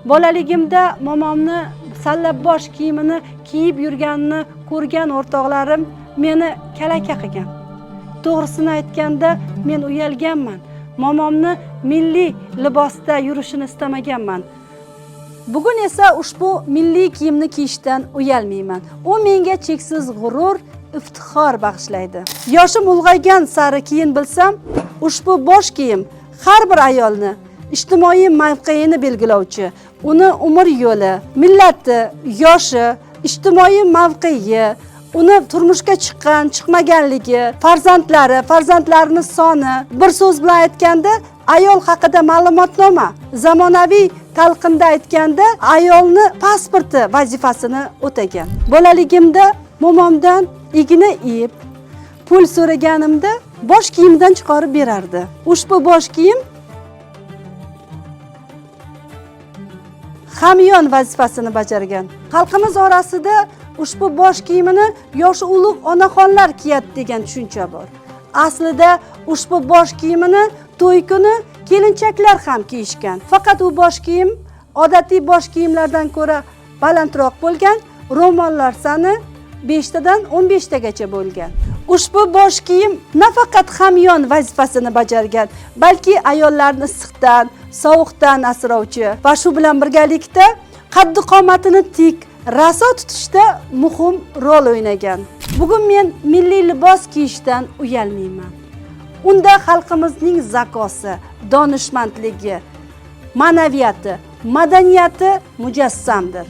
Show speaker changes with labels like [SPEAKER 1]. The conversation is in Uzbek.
[SPEAKER 1] Bolaligimda momomni sallabbosh kiyimini kiyib yurganini ko'rgan o'rtoqlarim meni kalaka qilgan. To'g'risini aytganda, men uyalganman. Momomni milliy libosda yurishini istamaganman. Bugun esa ushbu milliy kiyimni kiyishdan uyalmayman. U menga cheksiz g'urur, iftixor bag'ishlaydi. Yoshim ulg'aygan sari keyin bilsam, ushbu bosh kiyim har bir ayolni ijtimoiy mavqeini belgilovchi, uni umr yo'li, millati, yoshi, ijtimoiy mavqei, uni turmushga chiqqan, chiqmaganligi, farzandlari, farzandlarini soni, bir so'z bilan aytganda, ayol haqida ma'lumotnoma, zamonaviy talqinda aytganda, ayolni pasporti vazifasini o'tagan. Bolaligimda momomdan igna ip, pul so'raganimda bosh kiyimidan chiqarib berardi. Ushbu bosh kiyim hamyon vazifasini bajargan. Xalqimiz orasida ushbu bosh kiyimini yoshi ulug' onaxonlar kiyadi degan tushuncha bor. Aslida ushbu bosh kiyimini to'y kuni kelinchaklar ham kiyishgan. Faqat u bosh kiyim odatiy bosh kiyimlardan ko'ra balandroq bo'lgan, ro'mollar soni 5 tadan 15 tagacha bo'lgan. Ushbu bosh kiyim nafaqat hamyon vazifasini bajargan, balki ayollarni issiqdan, sovuqdan asrovchi va shu bilan birgalikda qaddi qomatini tik, raso tutishda muhim rol o'ynagan. Bugun men milliy libos kiyishdan uyalmayman. Unda xalqimizning zakosi, donishmandligi, ma'naviyati, madaniyati mujassamdir.